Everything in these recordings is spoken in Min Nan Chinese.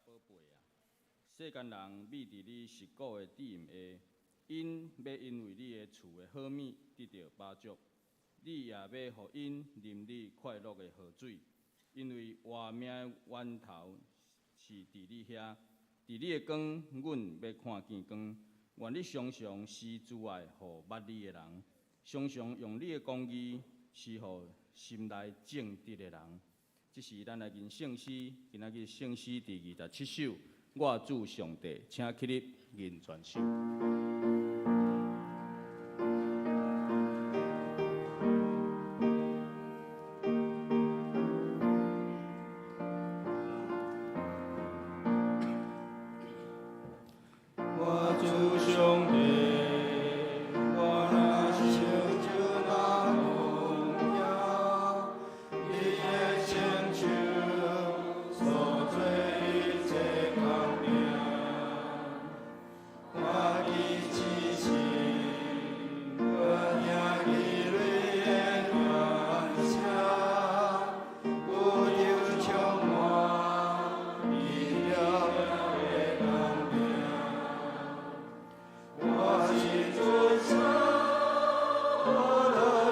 寶貝啊！世間人覕佇你蝕骨的甜下，𪜶欲因為你的厝的好物得著飽足，你也欲予𪜶啉你快樂的河水，因為活命的源頭是佇你遐，佇你的光，阮欲看見光。願你常常施慈愛予捌你的人，常常用你的公義施予心內正直的人。這是咱來吟聖詩，今仔日聖詩第27首。我主上帝，請起立吟全首。我主上帝，我若受咒若奉行，你的聖手所做一切工程，看伊痴心，閣聽伊雷的傳聲，宇宙充滿伊了的工程。我心尊崇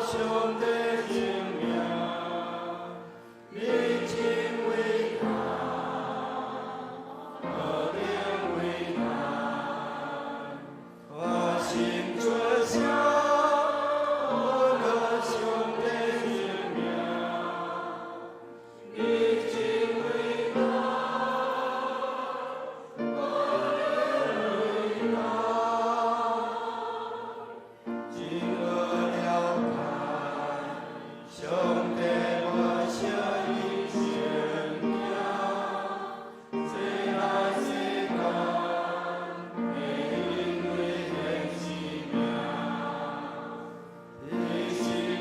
上帝聖名，你真偉大，何等偉大！我心尊崇上帝聖名，你真偉大，何等偉大！真好了解，上帝無小伊善行，這來世間會因為顯示名，彼心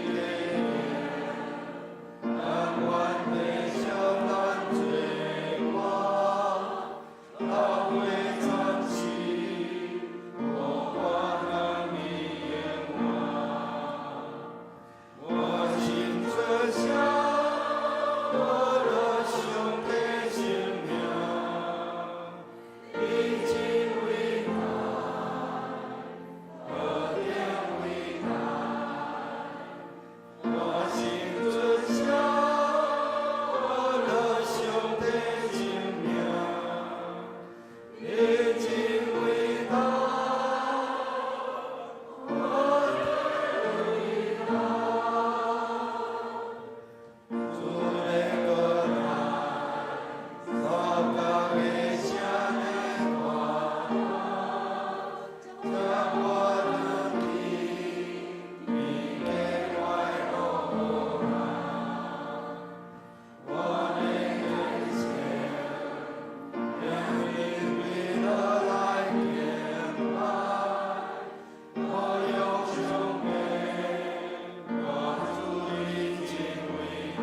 的靈，甘願地向咱做官，老歲暫時，無我能力永遠。我心尊崇上帝聖名，你真偉大，何等偉大！我心尊崇上帝聖名，你真偉大，何等偉大！主的過來，所講的聲的大大，將我轉去，伊的快樂來。我的眼前，願你為了來敬拜，我用上帝，我主你真偉大。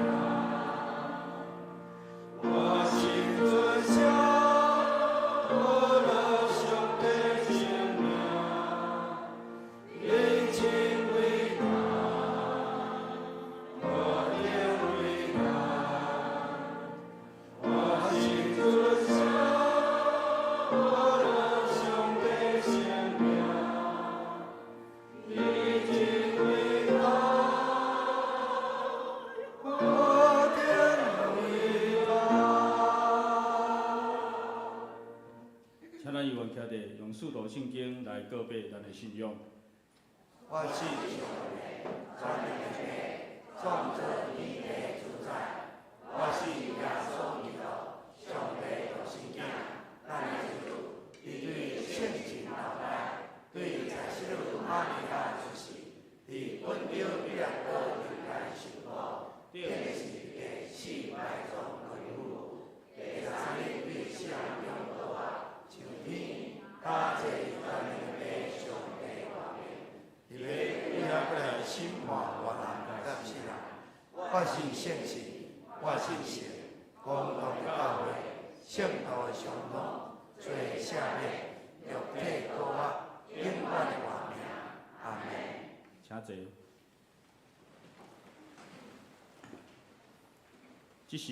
我心尊崇上帝聖名，你真偉大，何等偉大！我心尊崇上帝聖名，你真偉大，何等偉大！請咱猶原徛佇用使徒信經來告白咱的信仰。我信上帝，全能的創造天地主宰。我信耶穌基督，上帝獨生囝，咱的主，伊對聖神投胎，對在聖女瑪利亞出世，佇本丟彼拉多年間受苦，釘十字架死埋葬歸父，第三日對死人中復活，上天，駕坐全能的上帝右邊。佇咧對遐閣來審判活人佮死人。我信聖神，我信聖公同的教會，聖徒的相通，罪赦免，肉體復活，永遠的活命。阿門。請坐。這時，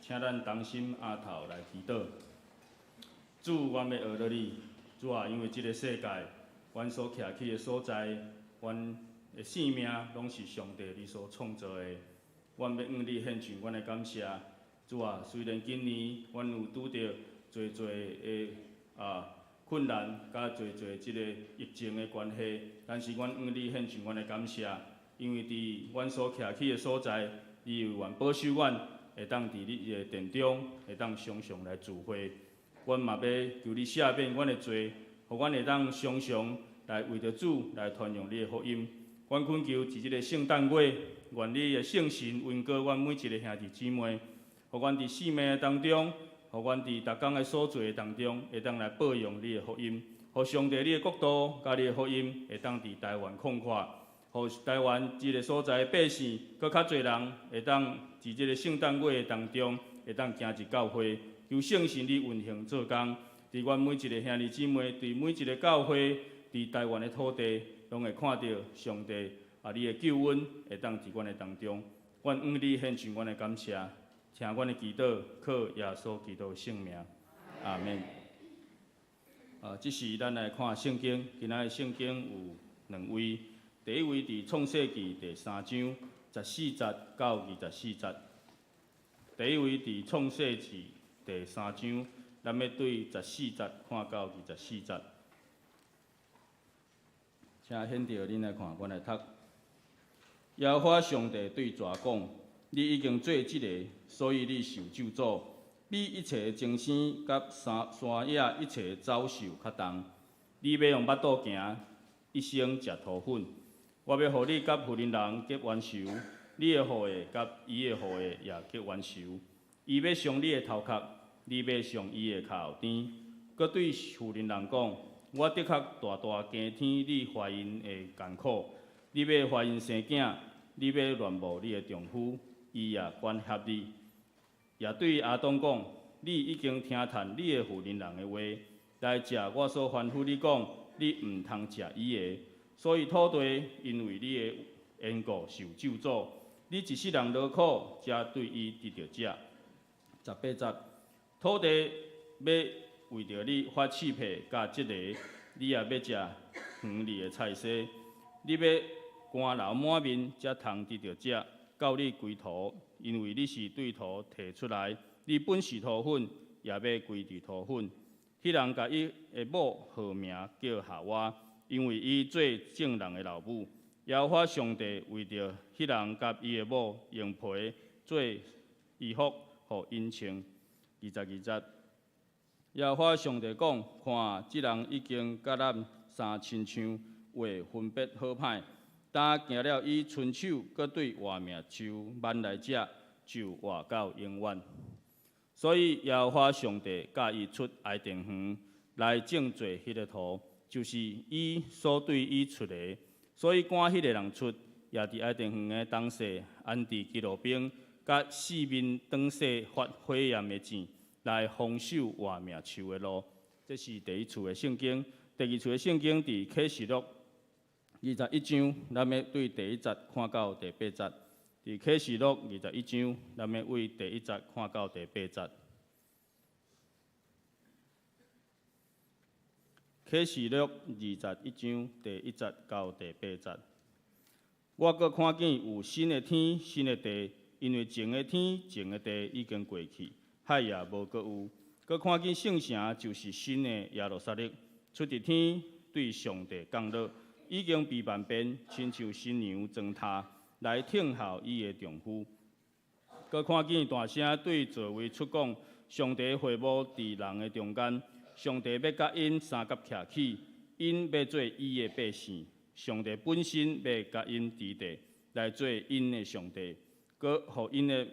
請咱同心阿頭來祈禱。主，阮欲學著你。主啊，因為這个世界，阮所徛起的所在，阮的性命攏是上帝你所創造的。阮欲向你獻上阮的感謝。主啊，雖然今年阮有拄著濟濟的困難，佮濟濟這个疫情的關係，但是阮向你獻上阮的感謝，因為佇阮所徛起的所在，你有願保守阮，會當佇你的殿中，會當常常來聚會。阮嘛欲求你赦免阮的罪，予阮會當常常來為著主來傳揚你的福音。阮懇求佇這个聖誕月，願你的聖神恩膏阮每一个兄弟姊妹，予阮佇生命當中，予阮佇逐工的所做當中，會當來報揚你的福音，予上帝你的國度佮你的福音會當佇台灣擴闊，予台灣這个所在的百姓，閣較濟人會當佇這个聖誕月當中，會當行入教會。求聖神你運行做工，佇阮每一个兄弟姊妹，佇每一个教會，佇台灣的土地，攏會看著上帝啊，你的救恩會當佇阮的當中。阮向你獻上阮的感謝，聽阮的祈禱，靠耶穌基督的聖名，阿們。啊，這時咱來看聖經，今仔日聖經有兩位，第一位佇創世記第三章十四節到二十四節。第一位佇創世記第三章，咱欲對十四節看到二十四節。請顯著恁來看，阮來讀。耶和華上帝對蛇講：你已經做這个，所以你受咒詛，比一切牲畜佮山山野一切走獸較重。你欲用腹肚行，一生食塗粉。我欲予你佮婦人結冤仇，你的後裔佮伊的後裔也結冤仇。伊欲傷你的頭殼，你欲傷伊的跤後邊。閣對婦人講：我的確大大加添你懷孕的艱苦，你欲懷孕生囝，你欲戀慕你的丈夫，伊也管轄你。也對亞當講：你已經聽趁你的婦人的話，來食我所吩咐你講，你毋通食伊的。所以土地因為你的緣故受咒詛，你一世人勞苦，才對伊得著食。18節，土地欲為著你發刺皮佮蟄螺，你也欲食園裡的菜蔬。你欲汗流滿面，才通得著食，到你歸土，因為你是對土提出來，你本是塗粉，也欲歸佇塗粉。彼人共伊的某號名叫夏娃，因為伊做眾人的老母。耶和華上帝為著彼人佮伊的某用皮做衣服，予𪜶穿。22節，耶和華上帝講：看，這人已經佮咱三親像，會分別好歹。當行了伊伸手，閣對活命樹挽來食，就活到永遠。所以耶和華上帝趕伊出伊甸園來種作彼个土，就是伊所對伊出的。所以趕彼个人出，也佇伊甸園的東勢安置基路伯，佮四面轉勢發火焰的箭，來防守活命樹的路。這是第一處的聖經。第二處的聖經佇啟示錄21章，咱欲對第一節看到第八節。佇啟示錄二十一章，咱欲對第一節看到第八節。啟示錄二十一章第一節到第八節。我閣看見有新的天、新的地，因為前的天、前的地已經過去，海也無閣有。閣看見聖城，就是新的耶路撒冷，出佇天，對上帝降落，已經被扮變，親像新娘妝奅來聽候伊的丈夫。閣看見大聲對座位出講，上帝會幕佇人的中間，上帝欲佮𪜶相佮徛起，𪜶欲做伊的百姓，上帝本身欲佮𪜶佇地來做𪜶的上帝，閣予𪜶的，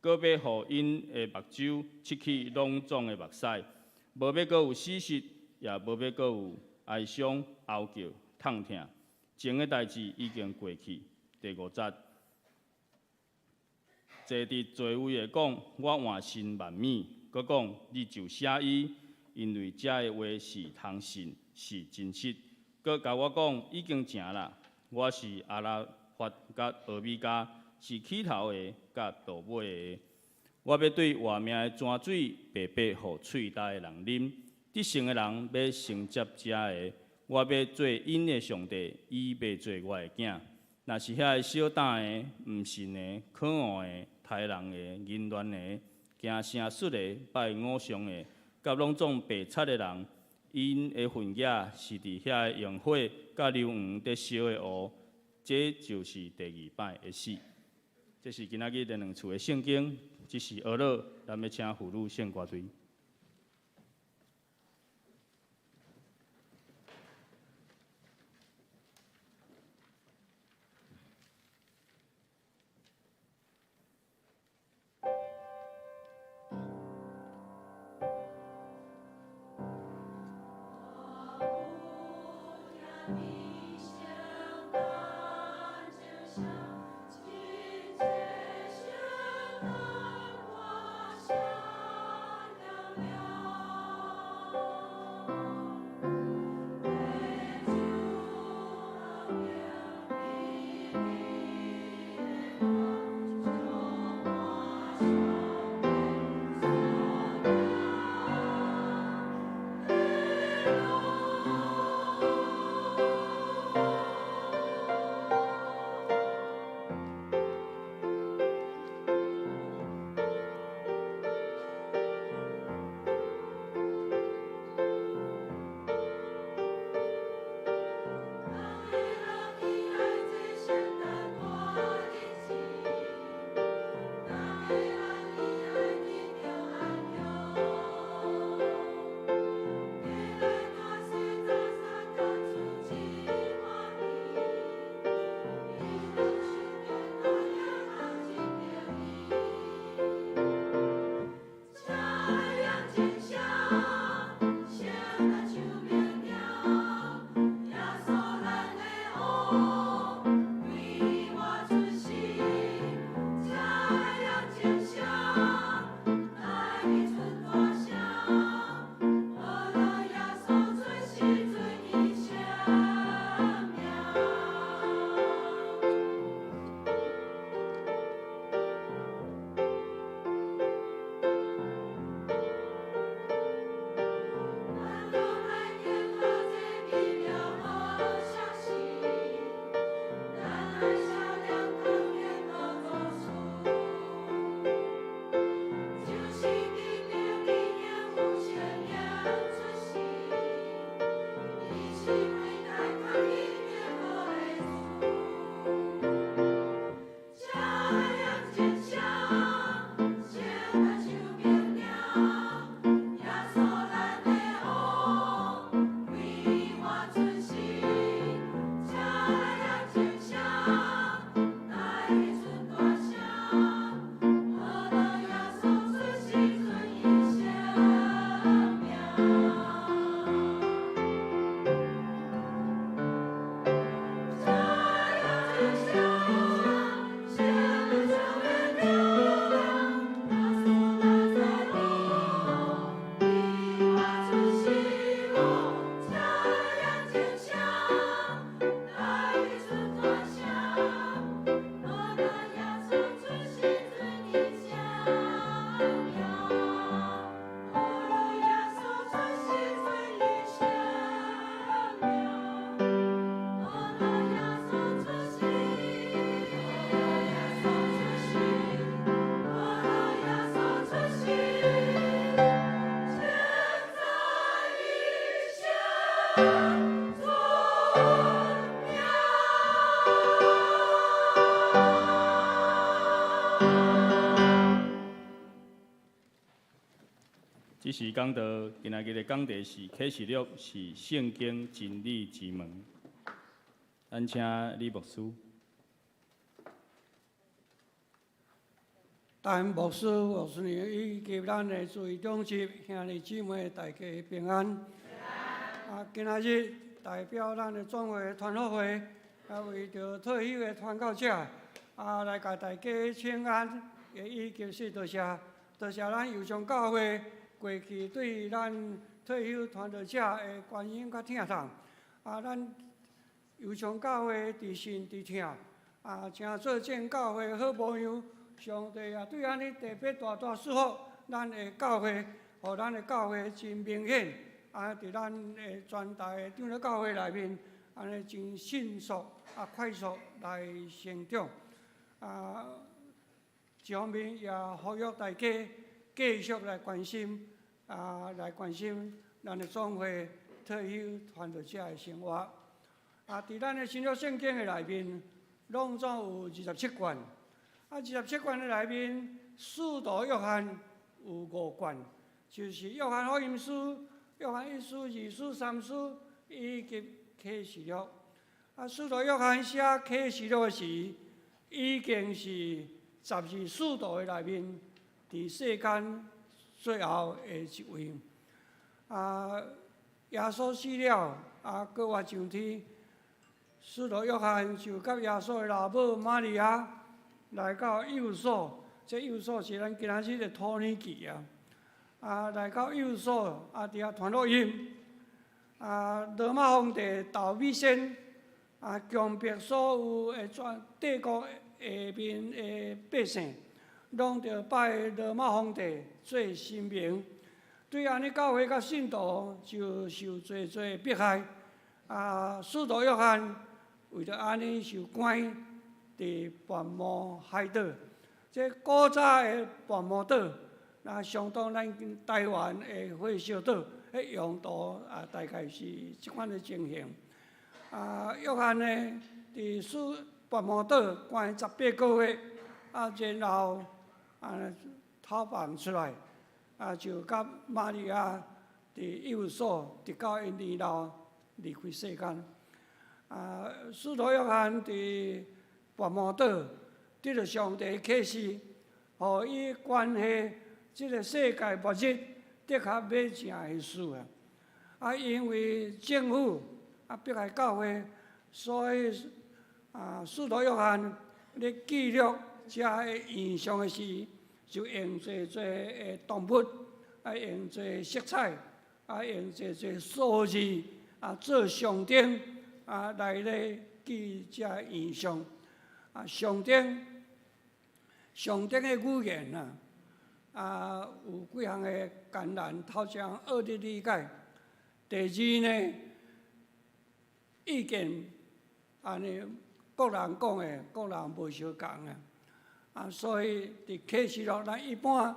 閣欲予𪜶的目睭拭去攏總的目屎，無欲閣有死屍，也無欲閣有哀傷、哀叫、痛疼，前的代誌已經過去。第五節，坐佇座位的講，我換新萬物，閣講你就寫伊，因為這的話是通信，是真實。閣共我講已經成啦，我是阿拉法佮俄米迦，是起頭的佮落尾的。我欲對活命的泉水白白予喙焦的人啉，得勝的人欲承接這个，我欲做𪜶的上帝，伊欲做我的囝。若是遐个小膽的、毋信的、可惡的、刣人的、淫亂的、行邪術的、拜偶像的，佮攏總白賊的人，𪜶的份額是佇遐个用火佮硫磺佇燒的湖，這就是第二擺的死。這是今仔日的兩處的聖經，這是俄勒，咱欲請婦女聖歌隊。這是講道，今仔日的講題是啟示錄，是聖經真理之門。咱請李牧師。大牧師、牧師娘以及咱的諸位長執兄弟姊妹，大家平安。啊，今仔日代表咱的總會團輔會，啊，為著退休的傳教者，啊，來共大家請安，也以及說多謝，多謝咱右上教會過去對咱退休傳道者的關心佮疼痛。啊，咱右上教會佇信佇疼，啊，誠做正教會好榜樣。上帝也對按呢特別大大祝福咱的教會，予咱的教會真明顯，啊，佇咱的全台的長老教會內面，按呢真迅速啊快速來成長。啊，一方面也呼籲大家繼續來關心，啊，來關心咱的總會退休傳道者的生活。啊，佇咱的新約聖經的內面，攏總有二十七卷。啊，二十七卷的內面，使徒約翰有五卷，就是約翰福音書、約翰一書、二書、三書以及啟示錄。啊，使徒約翰寫啟示錄的時，已經是十二使徒的內面，佇世間最後的一位。啊，耶穌死了，啊，閣活上天，使徒約翰就佮耶穌的老母瑪利亞來到以弗所，這以弗所是咱今仔日的土耳其啊。啊，來到以弗所，啊，佇遐傳福音。啊，羅馬皇帝豆米仙啊，強迫所有的全帝國下面的百姓，攏著拜羅馬皇帝做神明。對按呢，教會佮信徒就受濟濟迫害。啊，使徒約翰為著按呢受關佇拔摩海島。這古早的拔摩島，那相當咱台灣的火燒島，彼用途啊，大概是這款的情形。啊，約翰呢，佇使拔摩島關18個月，啊，然後啊，逃放出來，啊，就佮瑪利亞佇以弗所，直到𪜶年老離開世間。啊，使徒約翰佇拔摩島得著上帝啟示，予伊關係這个世界末日的確欲成的事啊！啊，因為政府啊迫害教會，所以啊，使徒約翰咧記錄這个異象的時，就用濟濟的動物，啊，用濟色彩，啊，用濟濟數字啊做象徵，啊來咧記這異象。啊，象徵，象徵的語言啊，啊有幾項的艱難，頭一項學得理解。第二呢，意見按呢各人講的，各人無相仝啊。啊，所以佇啟示錄，咱一般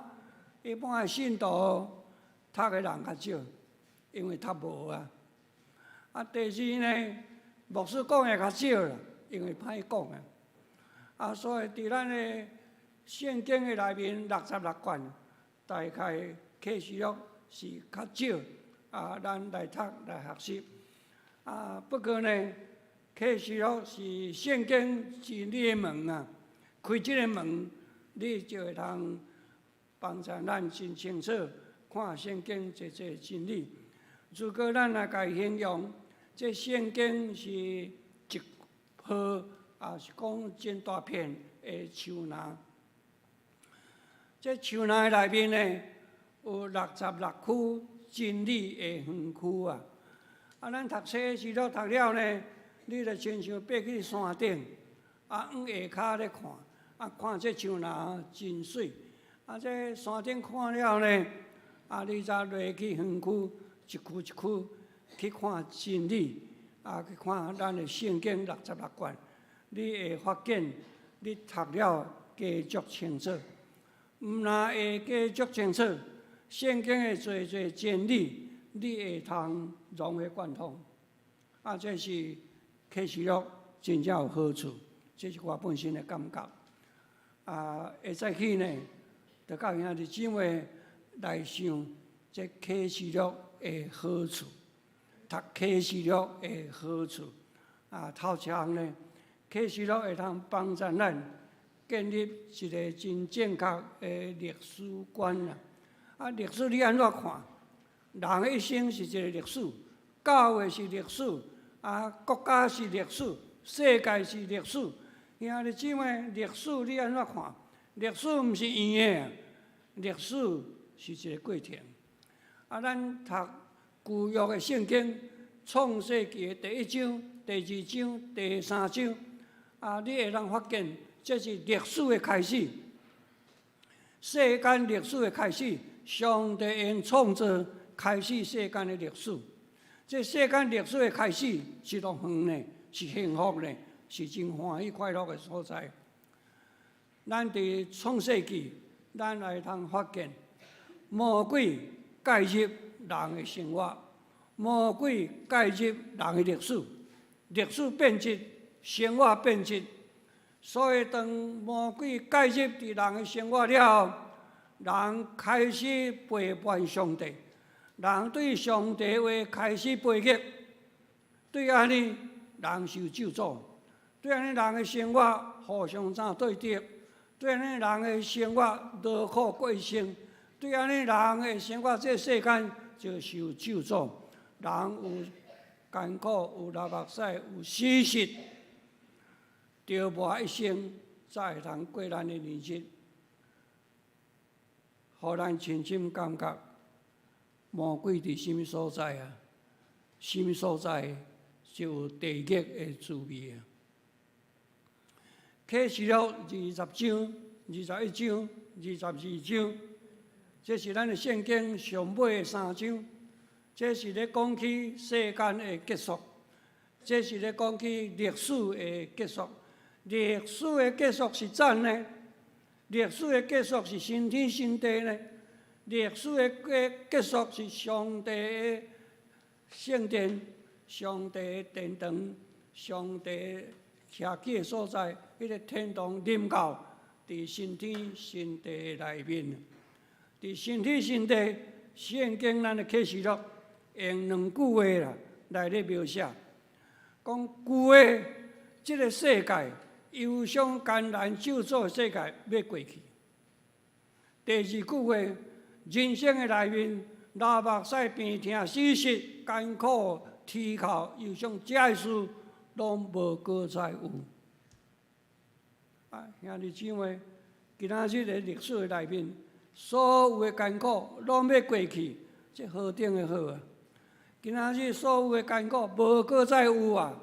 的信徒讀的人較少，因為讀無啊。啊，第二呢，牧師講的較少啦，因為歹講啊。啊，所以佇咱的聖經的內面六十六卷，大概啟示錄是較少啊，咱來讀來學習。啊，不過呢，啟示錄是聖經真理的門啊，開這个門，你就會通幫助咱真清楚看聖經濟濟真理。如果咱來共伊形容，這聖經是一棵，也是講真大片的樹林。這樹林的內面呢，有六十六區真理的園區啊。啊，咱讀啟示錄讀了呢，你就親像爬去山頂，啊，往下跤咧看，啊，看這樹林真媠。啊，這山頂看了呢，啊，你才落去園區，一區一區去看真理，啊，去看咱的聖經六十六卷，你會發現你讀了加足清楚。毋但會加足清楚，聖經的濟濟真理，你會通融會貫通。啊，這是啟示錄真正有好處，這是我本身的感覺。啊，會早起呢，就佮兄弟姊妹來想這啟示錄的好處，讀啟示錄的好處。啊，頭一項呢，啟示錄會通幫助咱建立一个真正確的歷史觀啊！啊，歷史你按怎看？人的一生是一个歷史，教會是歷史，啊，國家是歷史，世界是歷史。兄弟姊妹，歷史你按怎看？歷史毋是圓的，歷史是一个過程。啊，咱讀舊約的聖經，創世記的第一章、第二章、第三章，啊，你會當發現這是歷史的開始。世間歷史的開始，上帝用創造開始世間的歷史。這世間歷史的開始是樂園呢，是幸福呢，是真歡喜快樂的所在。咱佇創世記，咱會通發現魔鬼介入人的生活，魔鬼介入人的歷史，歷史變質，生活變質。所以當魔鬼介入佇人的生活了後，人開始背叛上帝，人對上帝話開始背逆，對按呢人受咒詛，對按呢人的生活互相爭對敵，對按呢人的生活勞苦過一生，對按呢人的生活這世間就受咒詛，人有艱苦，有流目屎，有死實，著磨一生才會通過咱的年日，予咱深深感覺魔鬼佇啥物所在啊？啥物所在就有地獄的滋味啊！啟示錄20章、21章、22章，這是咱的聖經上尾的三章。這是咧講起世間的結束，這是咧講起歷史的結束。歷史的結束是怎呢？歷史的結束是新天新地呢？歷史的結束是上帝的聖殿、上帝的殿堂、上帝徛起的所在，彼個天堂臨到佇新天新地內面。佇新天新地，聖經咱的啟示錄用兩句話啦來咧描寫，講舊的這個世界，憂傷艱難咒詛的世界欲過去。第二句話，人生的內面，流目屎、病痛、死實、艱苦、啼哭、憂傷，這个事攏無閣再有。啊，兄弟姊妹，今仔日的歷史的內面，所有的艱苦攏欲過去，這何等的好啊！今仔日所有的艱苦無閣再有啊，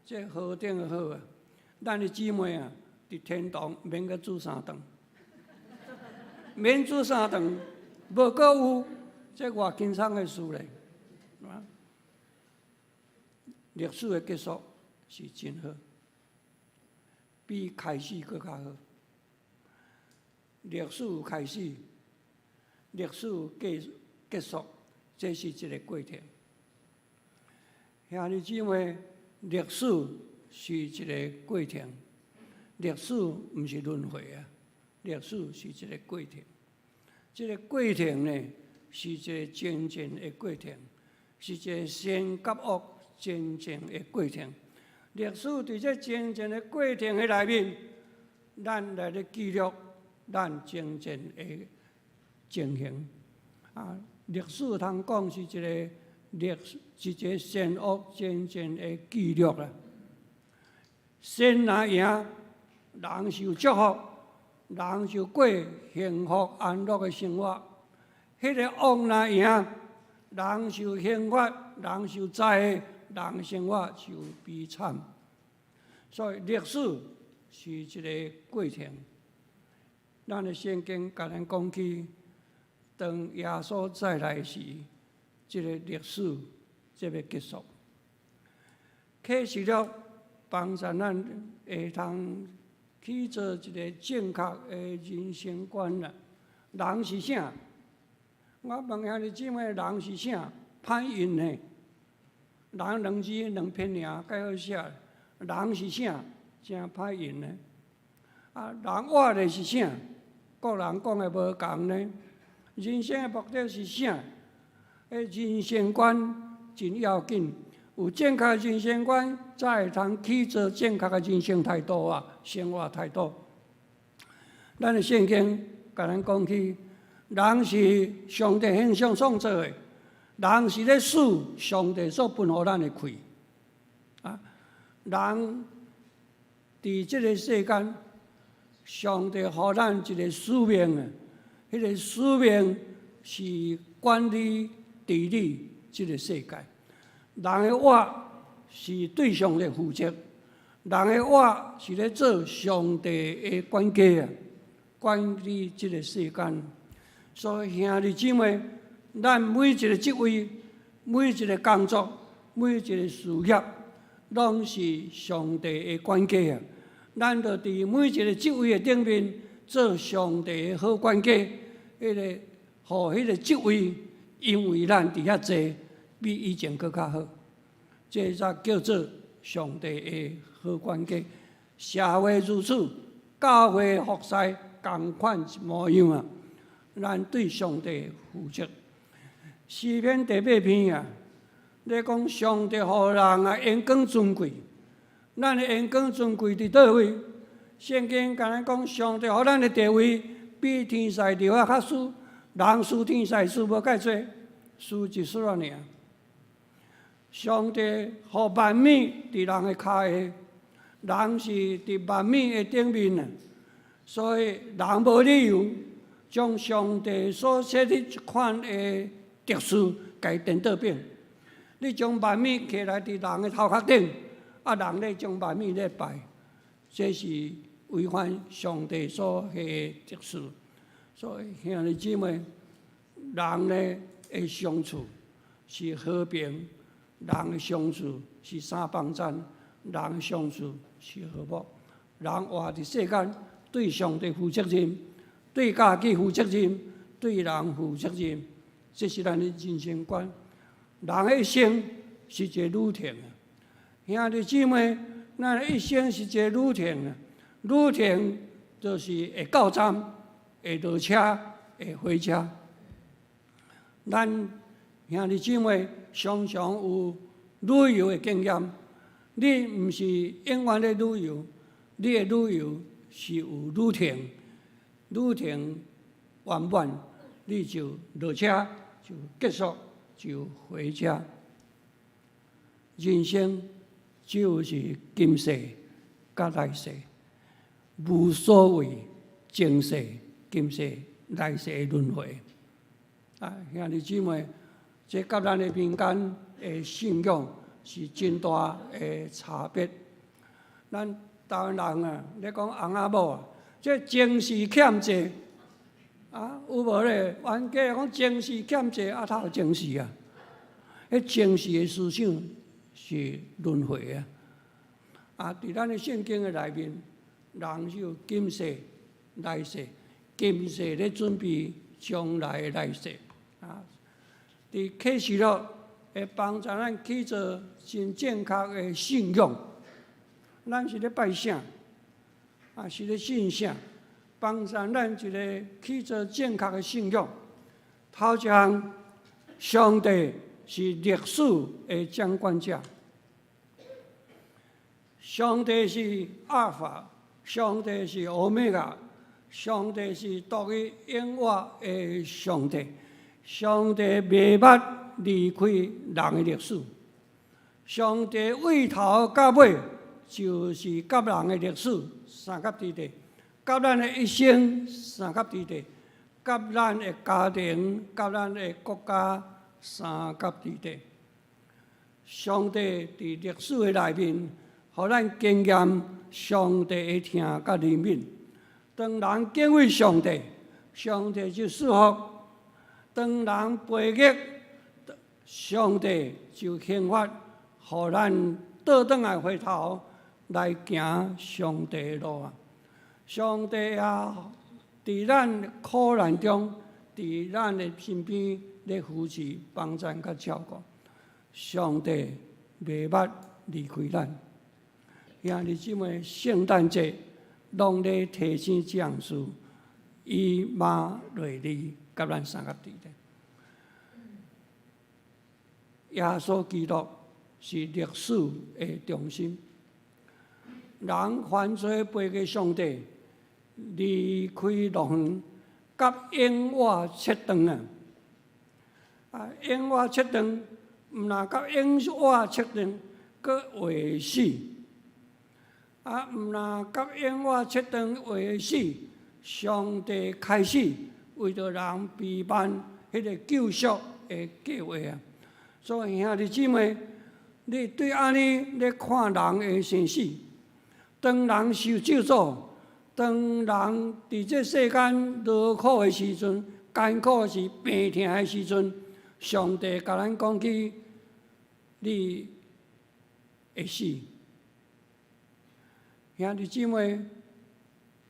這何等的好啊！咱的姊妹啊，佇天堂免閣煮三頓，免煮三頓，無閣有，這偌輕鬆的事咧。啊，歷史的結束是真好，比開始閣較好。歷史有開始，歷史有結束，這是一個過程。兄弟姊妹，歷史是一個過程，歷史毋是輪迴啊，歷史是一個過程。這個過程呢，是一個前進的過程，是一個善佮惡前進的過程。歷史佇這前進的過程的內面，咱來咧記錄咱前進的情形。啊，歷史通講是一個歷史，是一個善惡前進的記錄啦。善若贏，人受祝福，人就過幸福安樂的生活。彼個惡若贏，人受刑罰，人受災，人生活受悲慘。所以歷史是一個過程。咱的聖經共咱講起，當耶穌再來時，這个歷史就欲結束。啟示錄幫助咱會通去做一個正確的人生觀啦。人是啥？我問兄弟姊妹，人是啥？歹用呢？人兩字兩撇爾，蓋好寫。人是啥？誠歹用呢？啊，人活的是啥？各人講的無仝呢。人生的目的是啥？人生觀真要緊，有正確的人生觀，才會通去做正確的人生態度啊，生活態度。咱的聖經共咱講起，人是上帝形象創造的，人是咧使上帝所分予咱的氣。啊，人佇這个世間，上帝予咱一个使命啊，彼个使命是管理治理這个世界。人的活是對上帝負責，人的活是咧做上帝的管家啊。管理這个世間。所以兄弟姊妹，咱每一个職位、每一个工作、每一个事業，攏是上帝的管家啊！咱就佇每一个職位的頂面做上帝的好管家，彼个予彼个職位，因為咱佇遐坐，比以前閣較好。這才叫做上帝的好管家。社會如此，教會服侍仝款一模樣啊！咱對上帝負責。詩篇第八篇啊，咧講上帝予人啊榮光尊貴，咱的榮光尊貴佇佗位？聖經共咱講，上帝予咱的地位比天使留啊較輸，人輸天使輸無蓋濟，輸一絲仔爾。上帝予萬物佇人的跤下，人是佇萬物的頂面啊，所以人無理由將上帝所設立這款的秩序共伊顛倒反。你將萬物揢來佇人的頭殼頂，啊，人咧將萬物咧拜，這是違反上帝所下的秩序。所以兄弟姊妹，人呢的相處是和平，人的相處是相幫贊，人的相處是和睦。人活佇世間，對上帝負責任，對家己負責任，對人負責任，這是咱的人生觀。人的一生是一个旅程啊，兄弟姊妹，咱的一生是一个旅程啊。旅程就是會到站，會落車，會回家。咱兄弟姊妹常常有旅遊的經驗，你毋是永遠咧旅遊，你的旅遊是有旅程，旅程圓滿，你就落車就結束，就回家。人生只有是今世佮來世，無所謂前世、今世、來世的輪迴。啊，兄弟姊妹，這佮咱的民間的信仰是真大的差別。咱台灣人啊，咧講翁仔某啊，這前世欠債啊，有無咧？冤家講前世欠債，啊，哪有前世啊？彼前世的思想是輪迴啊！啊，佇咱的聖經的內面，人是有今世、來世，今世咧準備將來的來世啊。佇啟示錄會幫助咱去做真正確的信仰。咱是咧拜啥？啊，是咧信啥？幫助咱一个去做正確的信仰。頭一項，上帝是歷史的掌管者。上帝是阿爾法，上帝是歐米伽，上帝是獨一永活的上帝。上帝袂捌離開人的歷史。上帝對頭到尾就是佮人的歷史相佮佇咧，佮咱的一生相佮佇咧，佮咱的家庭、佮咱的國家相佮佇咧。上帝佇歷史的內面，予咱經驗上帝的疼佮憐憫。當人敬畏上帝，上帝就賜福；當人背逆，上帝就懲罰，予咱倒轉來回頭來行上帝的路啊！上帝啊，佇咱苦難中，佇咱的身邊咧扶持、幫贊佮照顧。上帝袂捌離開咱。兄弟姊妹，聖誕節攏咧提醒這項事，以馬內利佮咱相佮佇咧。耶穌基督是歷史的中心。人犯罪背逆上帝，離開樂園，佮永活切斷啊！啊，永活切斷，毋若佮永活切斷，閣活死。啊，毋若佮永活切斷活死，上帝開始為著人備辦彼个救贖的計劃啊！所以兄弟姊妹，你對按呢咧看人的生死，當人受咒詛，當人佇這世間勞苦的時陣，艱苦的時、病疼的時陣，上帝共咱講起，你會死。兄弟姊妹，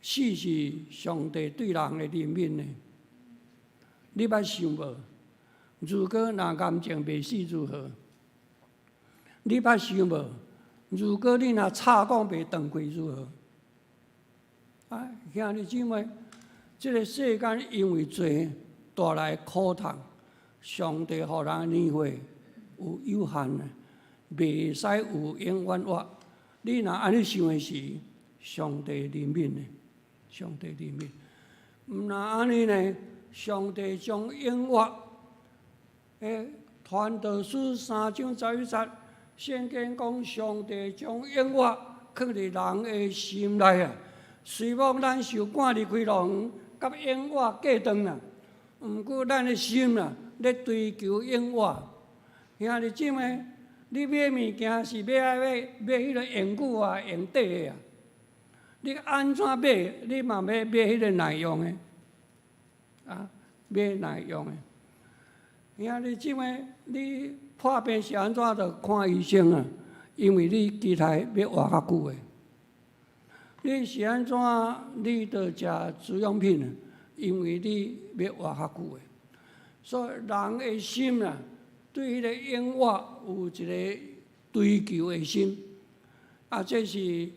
死是上帝對人的憐憫呢。你捌想無？如果若癌症袂死如何？你捌想無？如果你若插管袂斷開如何？啊，兄弟姊妹，這个世間因為罪帶來苦痛，上帝予人的年歲有有限的，袂使有永遠活。你若按呢想的時，上帝憐憫的，上帝憐憫。毋若按呢呢，上帝將永活，傳道書3章11節，聖經講上帝將永活囥佇人的心內啊。雖罔咱受趕離開樂園，佮永活隔斷啊，毋過咱的心啊，咧追求永活。兄弟姊妹，你買物件是欲愛買買彼个永久啊，用短的啊？你按怎買，你嘛欲買彼个耐用的，啊，買耐用的。兄弟姊妹，你破病是按怎著看醫生啊？因為你期待欲活較久的。你是按怎？你著食滋養品啊，因為你欲活較久的。所以人的心啊，對彼个永活有一个追求的心，啊，這是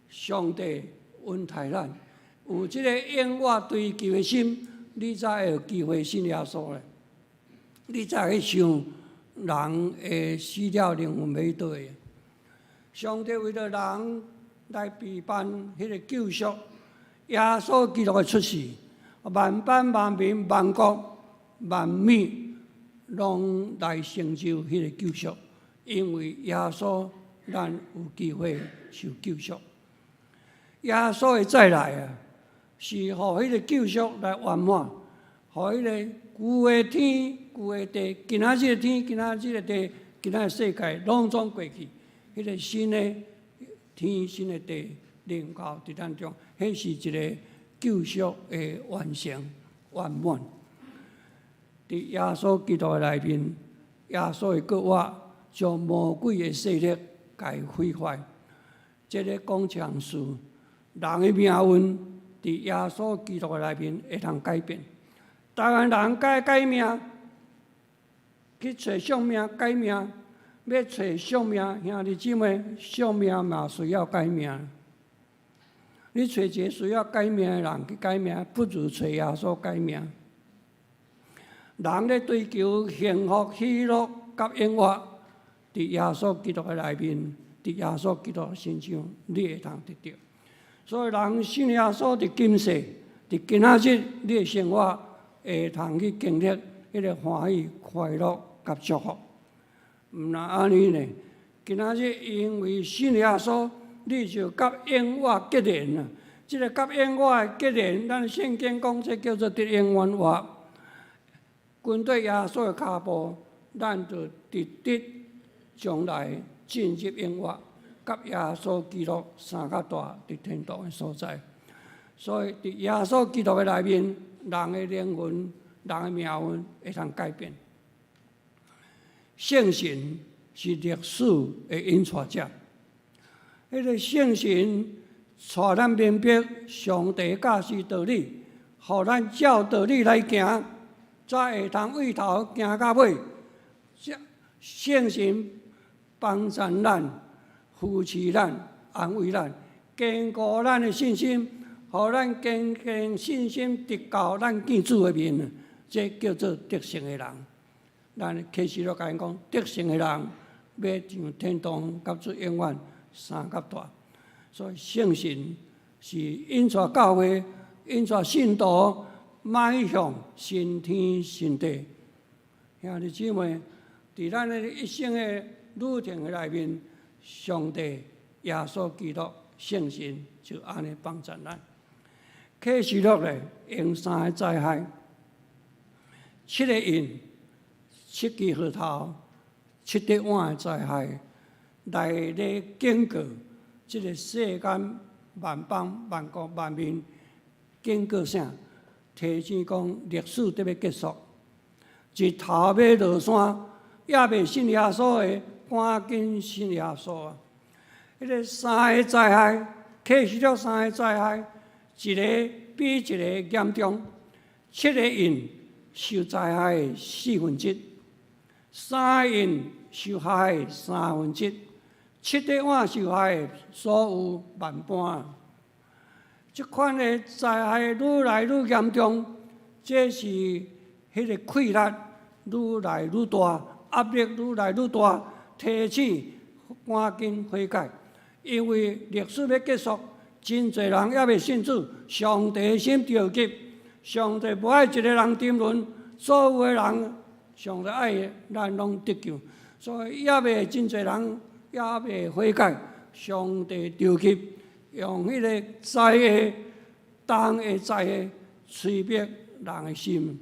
上帝恩待咱，有這个永活追求的心，你才會有機會信耶穌咧。你才會想人會死了靈魂欲佗去。上帝為著人來備辦彼个救贖，耶穌基督的出世，萬邦萬民萬國萬物攏來成就彼个救贖，因為耶穌，咱有機會受救贖。耶穌的再來啊，是予彼个救贖來圓滿，予彼个舊的天、舊的地，今仔日的天、今仔日的地、今仔日世界，攏總過去，彼个新的天、新的地臨到佇咱中，彼是一个救贖的完成圓滿。佇耶穌基督的內面，耶穌的復活將魔鬼的勢力共毀壞。這个講一項事，人的命運佇耶穌基督的內面會通改變。台灣人改改命，去揣相命改命，欲揣相命，兄弟姊妹，相命嘛需要改命。你揣一个需要改命的人去改命，不如揣耶穌改命。人咧追求幸福、喜樂佮永活，佇耶穌基督的內面，佇耶穌基督身上，你會通得著。所以人信耶穌佇今世，佇今仔日，你的生活會通去經歷彼个歡喜、快樂佮祝福。毋若按呢呢，今仔日因為信耶穌，你就佮永活結連啊！這个佮永活的結連，咱聖經講這叫做得永遠活。跟綴耶穌的跤步，咱就直直將來進入永活，佮耶穌基督相佮蹛佇天堂的所在。所以，佇耶穌基督的內面，人的靈魂、人的命運會通改變。聖神是歷史的引帶者，彼个聖神帶咱明白上帝教示道理，予咱照道理來行，才會通對頭行到尾。聖神幫助咱、扶持咱、安慰咱、堅固咱的信心，予咱堅定信心，直到咱見主的面。這叫做得勝的人。咱啟示錄共𪜶講，得勝的人欲上天堂，佮主永遠相佮蹛。所以聖神是引帶教會、引帶信徒邁向新天新地。兄弟姊妹，佇咱的一生的旅程的內面，上帝、耶穌基督、聖神就按呢幫助咱。啟示錄咧用三个災害，七个印、七支號頭、七隻碗的災害，來咧警告這个世間萬邦萬國萬民警告啥？提醒講歷史得欲結束，日頭欲落山，猶未信耶穌的，趕緊信耶穌啊！彼個三个災害，啟示錄三个災害，一个比一个嚴重。七个印受災害的四分之一，三个印受害的三分之一，七個碗受害的所有萬般。這款的災害愈來愈嚴重，這是彼個氣力愈來愈大，壓力愈來愈大，提醒趕緊悔改，因為歷史欲結束，真濟人猶未信主，上帝心著急，上帝無愛一個人沉淪，所有的人上帝愛的，咱攏得救，所以猶未真濟人猶未悔改，上帝著急。用彼個災禍、重的災禍，催逼人的心。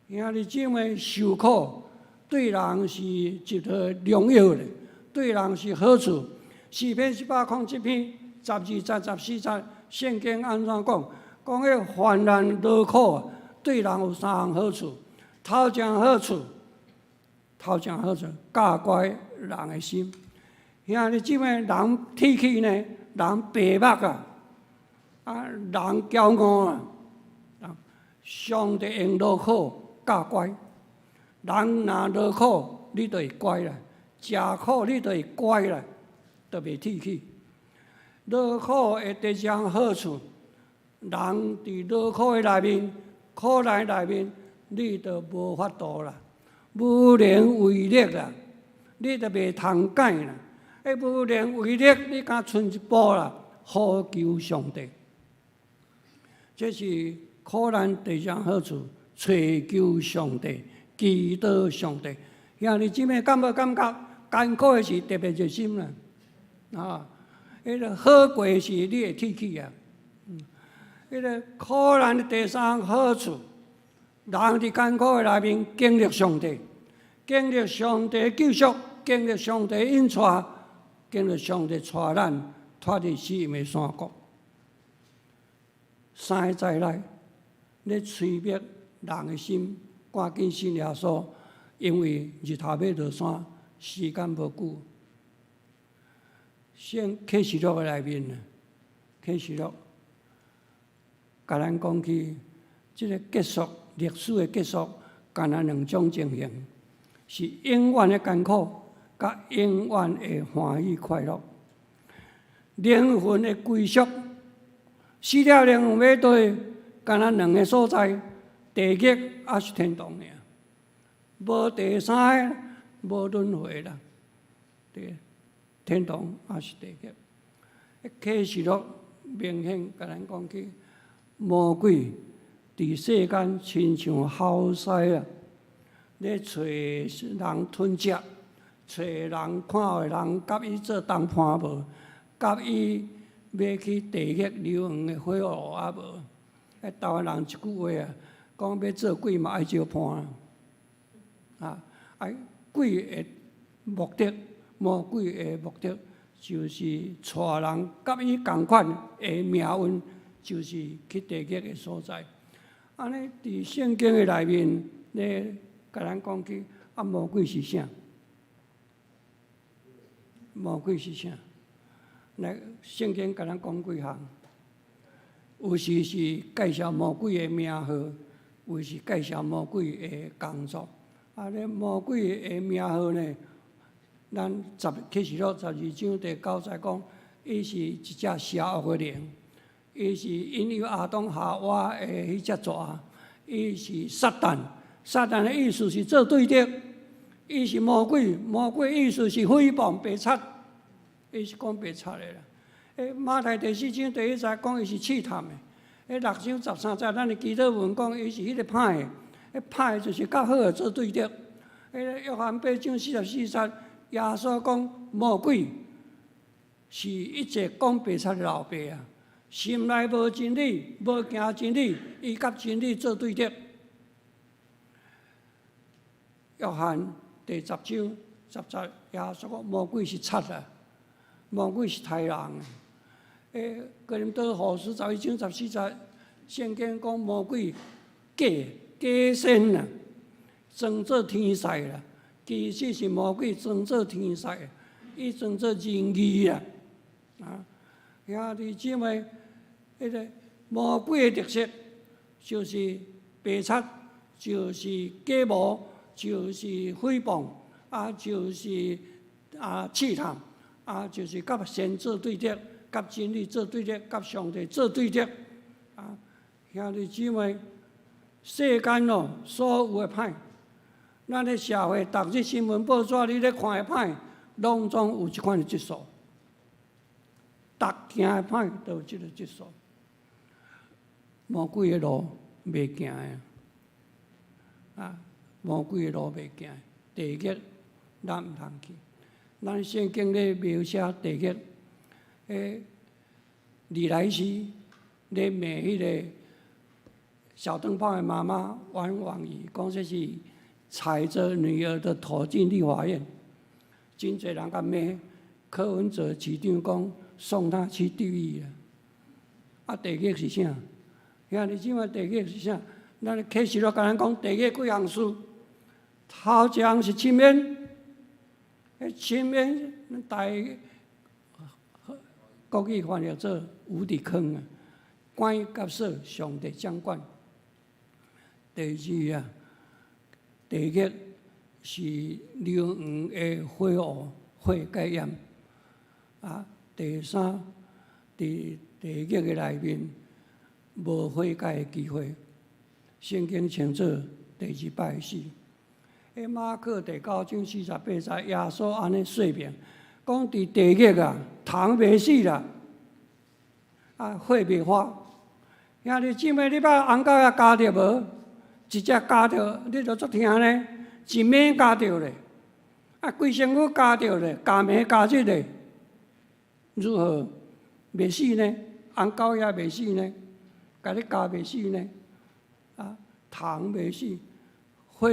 兄弟姊妹受苦，對人是一個良藥咧，對人是好處。詩篇107篇12節14節，聖經按怎講？講彼患難勞苦，對人有三項好處。頭一項好處，頭一項好處，教乖人的心。兄弟姊妹，人鐵齒呢？人白目啊！啊，人驕傲啊！上帝用勞苦教乖，人若勞苦，你就會乖啦；食苦，你就會乖啦，就袂鐵齒。勞苦的第二項好處，人佇勞苦的內面、苦難內面，你就無法度啦，無能為力啦，你就袂通改啦。欸，無能為力，你敢賰一步啦，呼求上帝。這是苦難第二項好處，揣求上帝，祈禱上帝。兄弟姊妹敢無感覺艱苦的時特別熱心啦？啊，彼個好過時你會鐵齒啊。彼個苦難的第三好處，人佇艱苦的內面經歷上帝，經歷上帝救贖，經歷上帝引帶，經歷上帝帶咱脫離死蔭的山谷。三个災難咧催逼人的心，趕緊信耶穌，因為日頭欲落山，時間無久。聖啟示錄的內面，啟示錄共咱講起，這个結束歷史的結束，敢若兩種情形，是永遠的艱苦，佮永遠的歡喜快樂。靈魂的歸宿，死了靈魂欲佗去，敢若兩个所在，地獄抑是天堂爾，無第三个，無輪迴啦。對，天堂抑是地獄。啟示錄明顯共咱講起，魔鬼佇世間親像猴獅啊，咧揣人吞食，揣人看有人佮伊做同伴無，佮伊欲去地獄硫磺的火爐啊無？台灣人一句話啊，講欲做鬼嘛愛相伴啊！啊，鬼的目的，魔鬼的目的，就是帶人佮伊仝款的命運，就是去地獄的所在。按呢，佇聖經的內面咧，共咱講起啊，魔鬼是啥？魔鬼是啥？來，聖經共咱講幾項？有時是介紹魔鬼的名號，有時介紹魔鬼的工作。啊，咧魔鬼的名號呢？咱十啟示錄12章第9節講，伊是一隻邪惡的靈，伊是引誘亞當夏娃的彼隻蛇，伊是撒旦。撒旦的意思是做對敵，伊是魔鬼，魔鬼意思是誹謗白賊，伊是講白賊的啦。欸，馬太第4章第1節講伊是試探的，欸，6章13節咱的祈禱文講伊是彼个歹的，彼歹的就是佮好的做對敵。欸，約翰8章44節，耶穌講魔鬼是一切講白賊的老爸啊，心內無真理，無行真理，伊佮真理做對敵。約翰第10章10節，耶穌講魔鬼是賊啊，魔鬼是刣人的。哥林多後書11章14節，聖經講魔鬼假假仙啊，裝做天使啦。其實是魔鬼裝做天使，伊裝做仁義啦。啊，兄弟姊妹，彼個魔鬼的特色就是白賊，就是假冒，就是誹謗，啊，就是啊試探，啊，就是佮神做對敵，佮真理做對敵，佮上帝做對敵。啊，兄弟姊妹，世間哦，所有的歹，咱咧社會逐日新聞報紙你咧看的歹，攏總有這款的質素。逐件的歹都有這个質素。魔鬼的路袂行的，啊，魔鬼的路袂行，地獄咱毋通去。咱聖經咧描寫地獄，李來希咧罵彼个小燈泡的媽媽阮王儀，講這是踩著女兒的頭進立法院，真濟人共罵。柯文哲市長講送他去地獄啦。啊，地獄是啥？兄弟姊妹，地獄是啥？咱啟示錄共咱講地獄幾項事，頭一項是深淵，彼深淵台國語翻譯做無底坑啊，關佮鎖上帝掌管。第二啊，地獄是硫磺的火湖，火佮炎。啊，第三，佇地獄的內面無悔改的機會。聖經稱做第二擺死。彼馬可第九章48節，耶穌按呢說明，講佇地獄啊，蟲袂死啦，啊，火袂發。兄弟姊妹，你捌紅狗仔咬著無？一隻咬著，你就足疼呢，一暝咬著咧，啊，規身軀咬著咧，咬暝咬日咧，如何袂死呢？紅狗仔袂死呢？共你咬袂死呢？啊，蟲袂死，火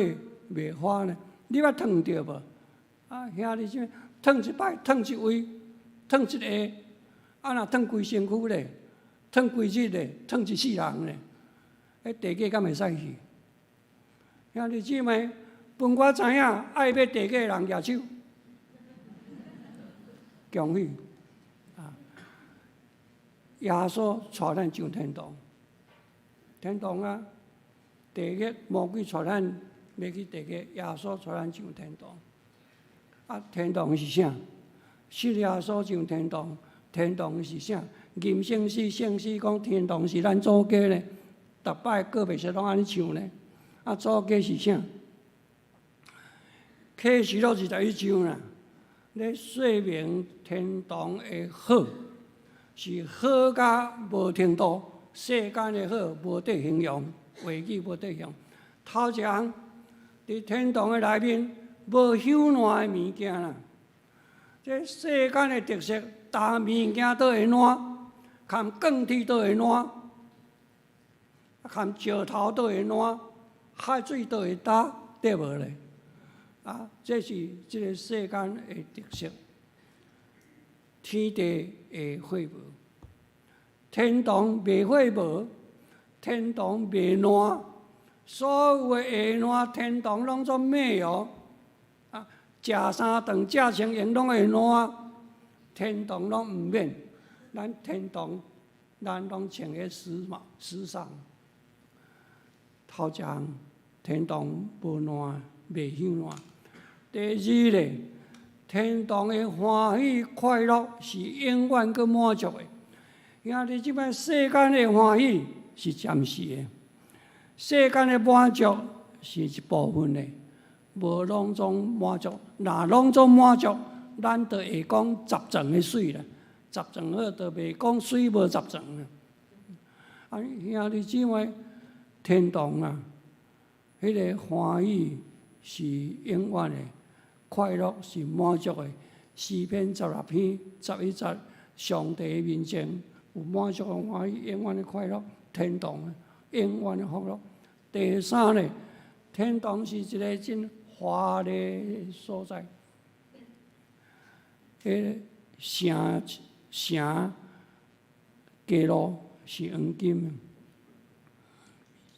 袂發呢？你捌燙著無？啊，兄弟姊妹，燙一擺，燙一位，燙一下，啊，若燙規身軀咧，燙規日咧，燙一世人咧，彼地獄敢會使去？兄弟姊妹，分我知影，愛欲地獄的人舉手，恭喜！啊，耶穌帶咱上天堂，天堂啊！地獄魔鬼帶咱欲去地獄，耶穌帶咱上天堂。啊，天堂是啥？信耶穌上天堂，天堂是啥？吟聖詩，聖詩講天堂是咱祖家咧，逐擺告別式攏按呢唱咧。啊，祖家是啥？啟示錄21章啦，咧說明天堂的好，是好甲無程度，世間的好無得形容，話語無得形容。頭一項，佇天堂的內面無朽爛的物件啦。這世間的特色，逐物件都會爛，含鋼鐵都會爛，含石頭都會爛，海水都會焦，對無咧？啊，這是這个世間的特色。天地會廢無，天堂袂廢無，天堂袂爛，所有的會爛，天堂攏總沒有。啊，食三頓、食穿用攏會爛，天堂攏毋免。咱天堂，咱攏穿个時髦、時尚。頭一項，天堂無爛，袂朽爛。第二咧，天堂的歡喜快樂是永遠閣滿足的。兄弟姊妹，世間的歡喜是暫時的，世間的滿足是一部分的，無攏總滿足。若攏總滿足，咱就會講十層的媠啦。十層好，就袂講媠無十層啦。啊，兄弟姊妹，天堂啊，彼个歡喜是永遠的，快樂是滿足的。詩篇16篇11節，上帝的面前有滿足的歡喜，永遠的快樂，天堂永遠的福樂。第三呢，天堂是一个真華麗的所在。彼个城城街路是黃金的，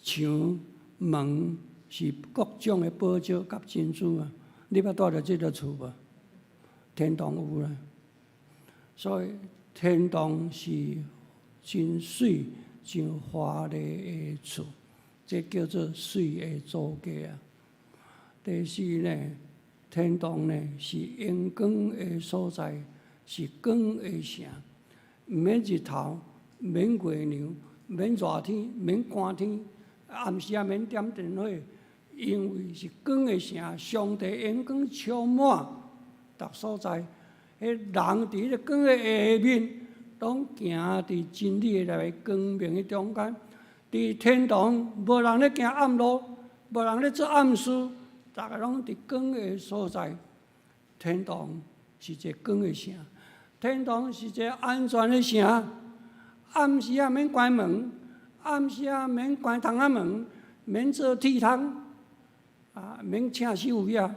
牆門是各種的寶石佮珍珠啊！你捌蹛佇這个厝無？天堂有啦，所以天堂是真媠、真華麗的厝，這叫做媠的祖家啊。第四呢，天堂呢是榮光的所在，是光的城，毋免日頭，毋免月娘，毋免熱天，毋免寒天，暗時也免點燈火，因為是光的城，上帝榮光充滿逐所在，彼人佇彼个光的下面，攏行佇真理的內光明的中間。佇天堂，無人咧行暗路，無人咧做暗事，逐个攏佇光的所在。天堂是一个光的城，天堂是一个安全的城。暗時仔免關門，暗時仔免關窗仔門，免做鐵窗，啊，免請守衛仔。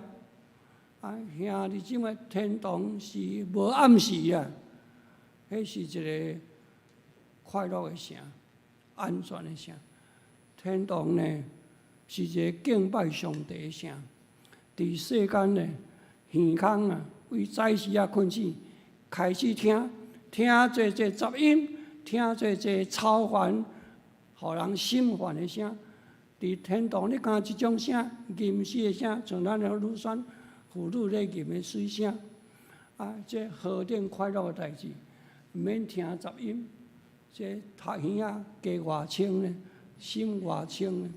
啊，兄弟姊妹，天堂是無暗時啊，彼是一個快樂的城，安全的城。天堂呢，是一個敬拜上帝的城。佇世間呢，耳空啊，為早時仔睏醒，開始聽，聽濟濟雜音，聽濟濟吵煩，予人心煩的聲。佇天堂，你敢這種聲，吟詩的聲，像咱的女孫婦女咧吟的媠聲，啊，這何等快樂的代誌，毋免聽雜音，這頭耳仔加偌清呢，心偌清呢。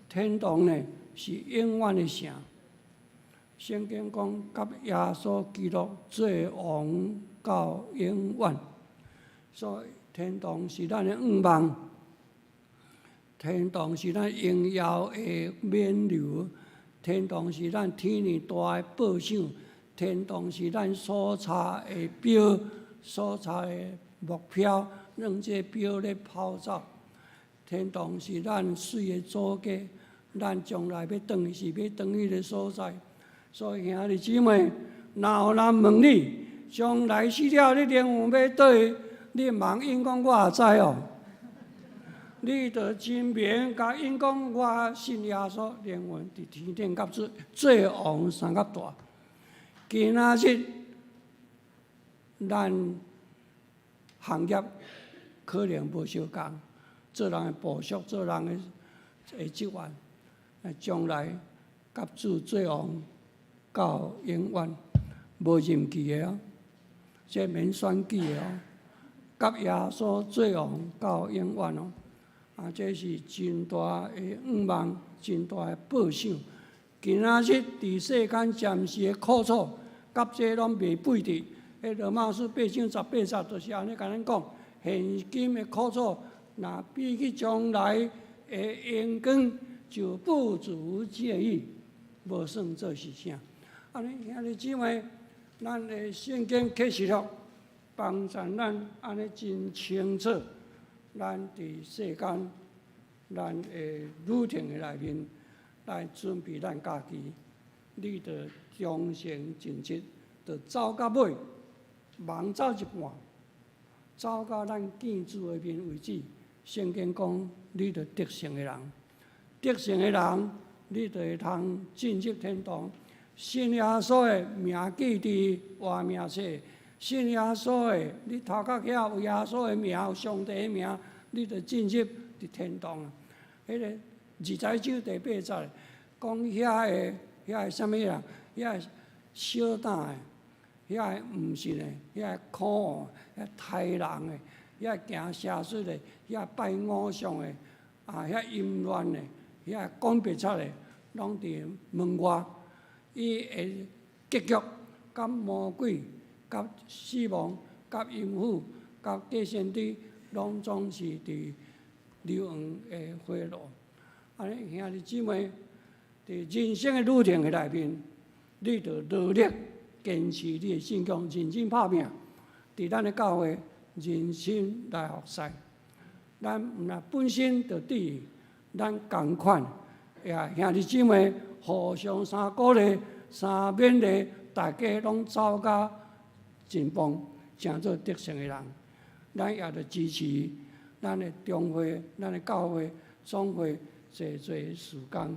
天堂呢是永遠的城。聖經講，佮耶穌基督做王到永遠，所以天堂是咱的願望，天堂是咱榮耀的冕旒，天堂是咱天爾大的報賞，天堂是咱所差的標，所差的目標，讓這標咧跑走。天堂是咱媠的祖家，咱將來欲轉去是欲轉去彼个所在。所以兄弟姊妹，若有人問你，將來死了你靈魂欲佗去，你毋通應講我也知哦。你著真明共𪜶講，我信耶穌，靈魂佇天頂佮主做王相佮大。今仔日咱行業可能無相仝，做人的部屬，做人的職員，將來佮主做王到永遠，無任期的哦，這免選舉的哦，佮耶穌做王到永遠哦。啊，這是真大的願望，真大的報賞。今仔日佇世間暫時的苦楚，佮這攏袂比佇。彼羅馬書八章十八節就是按呢共咱講，現今的苦楚，若比起將來的榮光，就不足介意，無算做是啥。按呢，兄弟姊妹，咱的聖經啟示錄幫助咱按呢真清楚，咱佇世間，咱的旅程的內面，來準備咱家己，你著忠誠盡職，著走到尾，茫走一半，走到咱見主的面為止。聖經講，你著得勝的人，得勝的人，你就會通進入天堂。信耶穌的名記佇活命冊，信耶穌的，你頭殼遐有耶穌的名，有上帝的名，你就進入佇天堂。彼个二十章第八節講遐个遐个啥物人，遐个小膽的，遐个毋信的，遐個可惡，遐刣人的，遐個行邪術的，遐拜偶像的，啊，遐淫亂的，遐講白賊的，攏佇門外。伊的結局，佮魔鬼、佮死亡、佮陰府、佮假先知，攏總是佇硫磺的火爐。按呢，兄弟姊妹，佇人生的旅程的內面，你著努力堅持你的信仰，認真拍拚。佇咱的教會，認真來服侍。咱毋若本身就佇咱仝款，也兄弟姊妹互相相鼓勵、相勉勵，大家攏走甲真棒，成做得勝的人。咱也著支持咱的中會、咱的教會、總會濟濟事工，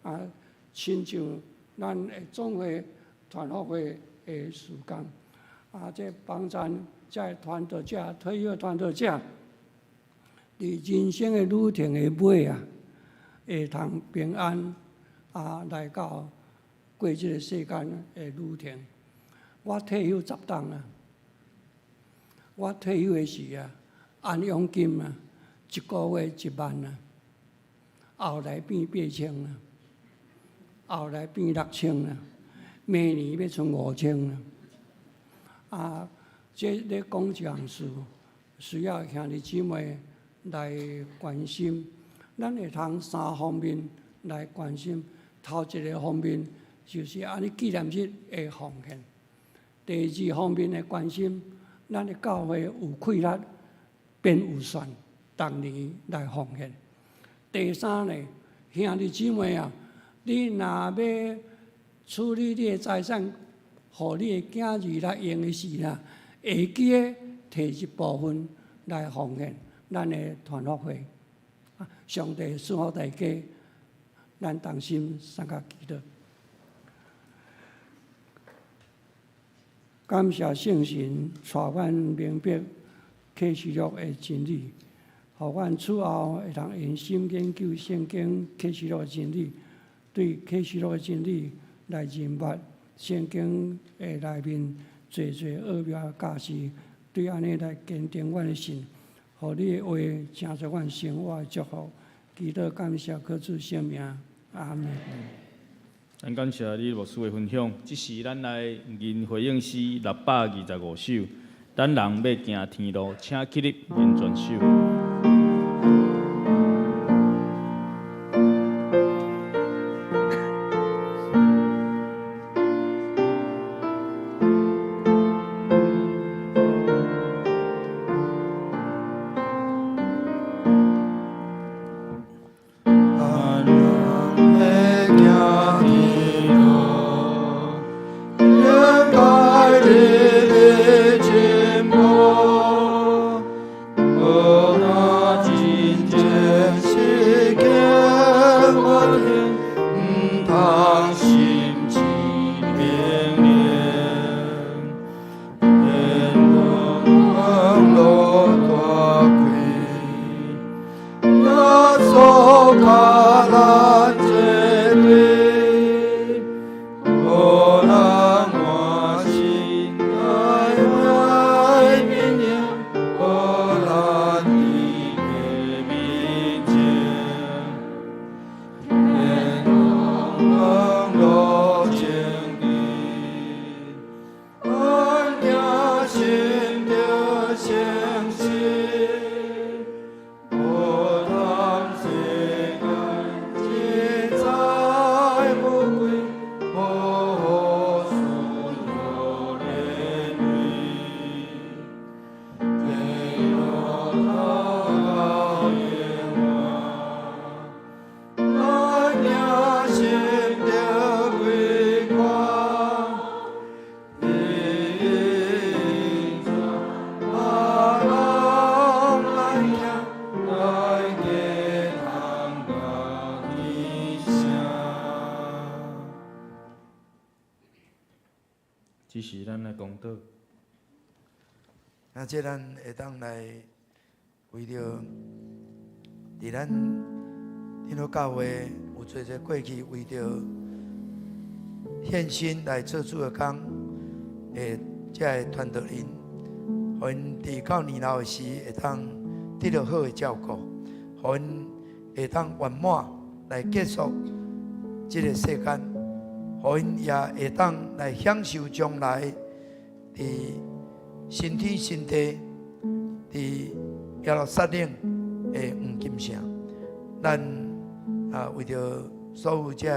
啊，親像咱的總會、團復會的事工，啊，這幫贊這个傳道者、退休傳道者，佇人生的旅程的尾啊，會通平安啊來到過這个世間的旅程。我退休十冬啊，我退休的時啊，安養金啊，一個月1萬啊，後來變8000啊，後來變6000啊，明年欲賰5000啊。啊，這咧講一項事，需要兄弟姊妹來關心。咱會通三方面來關心。頭一个方面就是按呢紀念日的奉獻。第二方面的關心，咱的教會有氣力編預算，逐年來奉獻。第三呢，兄弟姊妹啊，你若欲處理你的財產，予你的囝兒來用的時啊，會記得提一部分來奉獻咱的團復會。上帝賜福大家，咱同心相佮祈禱。感謝聖神帶阮明白啟示錄的真理，予阮此後會通用心研究聖經啟示錄的真理，對啟示錄的真理來認捌聖經的內面濟濟奧妙的教示，對按呢來堅定阮的信，予你的話成做阮生活的祝福。祈禱感謝，靠主聖名，阿們。咱感謝李牧師的分享。這時咱來吟回應詩625首，咱人欲行天路，請起立念全首。這時咱來公禱。啊，這咱會當來為著佇咱天主教會有濟濟過去為著獻身來做主的工的這个傳道人，予𪜶佇到年老的時會當得著好的照顧，予𪜶會當圓滿來結束這个世間，予𪜶也會當來享受將來佇新天新地，佇耶路撒冷的黃金城。咱啊為著所有這个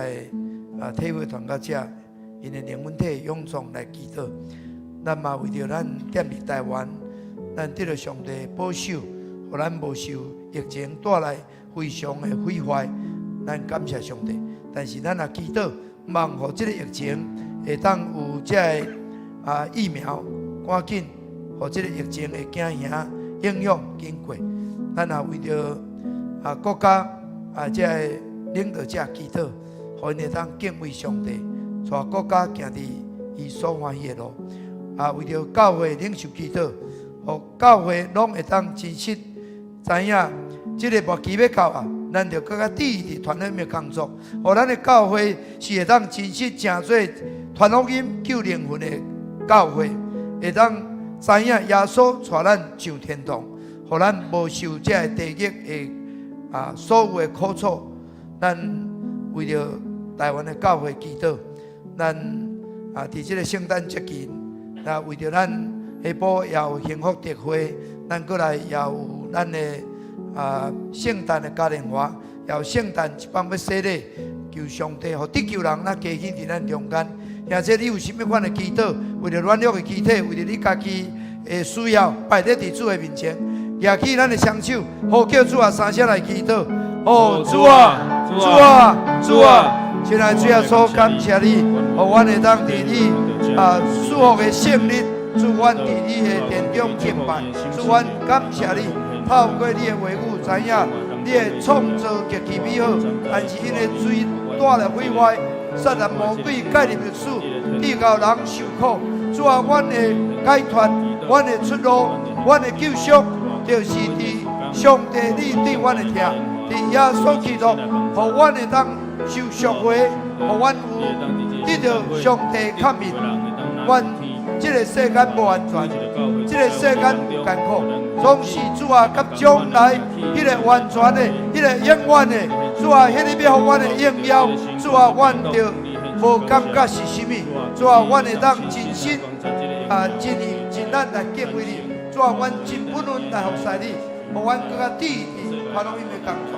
啊體會傳教者，𪜶的靈魂體勇壯來祈禱。咱嘛為著咱踮佇台灣，咱得著上帝保守，予咱無受疫情帶來非常的毀壞，咱感謝上帝。但是咱也祈禱，望予這个疫情會當有這个啊疫苗，趕緊予這个疫情的驚嚇影響經過。咱也為著國家這个領導者祈禱，予𪜶會當敬畏上帝，帶國家行佇伊所歡喜的路。為著教會領袖祈禱，予教會攏會當真實知影，這个末期欲到啊，咱著閣較致力佇傳福音的工作，予咱的教會是會當真實成做傳福音救靈魂的教會，會當知影耶穌帶咱上天堂，予咱無受這个地獄的所有的苦楚。咱為著台灣的教會祈禱，咱佇這个聖誕節期，為著咱下晡也有幸福特會，咱閣來也有咱的聖誕的嘉年華，也有聖誕一放欲洗禮，求上帝予得救人若加添佇咱中間。兄弟，你有啥物款的祈禱？為著軟弱的肢體，為著你家己的需要，擺佇佇主的面前，舉起咱的雙手，呼叫主啊，三聲來祈禱。哦，主啊，主啊，主啊！親愛的主耶穌，感謝你，予阮會當佇你祝福的聖日，主阮佇你的殿中敬拜，主阮感謝你，透過你的話語，知影你的創造極其美好，但是𪜶的罪帶來毀壞，撒旦魔鬼介入歷史，致予人受苦。主啊，阮的解脫，阮的出路，阮的救贖，就是佇上帝你對阮的疼，佇耶穌基督，予阮會當受贖回，予阮有得著上帝赦免。阮這个世間無安全，這个世間有艱苦，總是主啊，佮將來彼个完全的、彼个永遠的，主啊，彼个欲予阮的榮耀，主啊，阮就無感覺是啥物。主啊，阮會當真心真意真力來敬畏你。主啊，阮真本分來服侍你，予阮閣較致力佇傳福音的工作。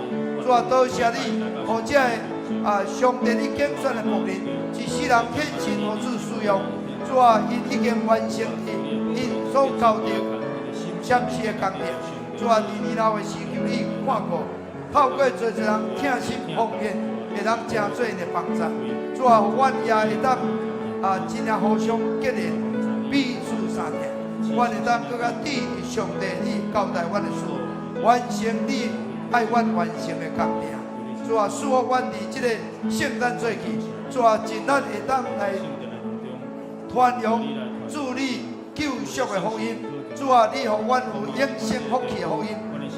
主啊，多謝你，予這个上帝你揀選的僕人，一世人獻身予主使用。主啊，𪜶已經完成𪜶𪜶所交的閃示的工程。主啊，佇年老的時求你看顧，透過濟濟人疼心奉獻，會當成做𪜶的幫助。主啊，予阮也會當真正互相結連，彼此相疼。阮會當閣較致力上帝你交代阮的事，完成你愛阮完成的工程。主啊，賜福阮佇這个聖誕節期，主啊，盡咱會當來傳揚主你救贖的福音。主啊，你予阮有永生福氣的福音，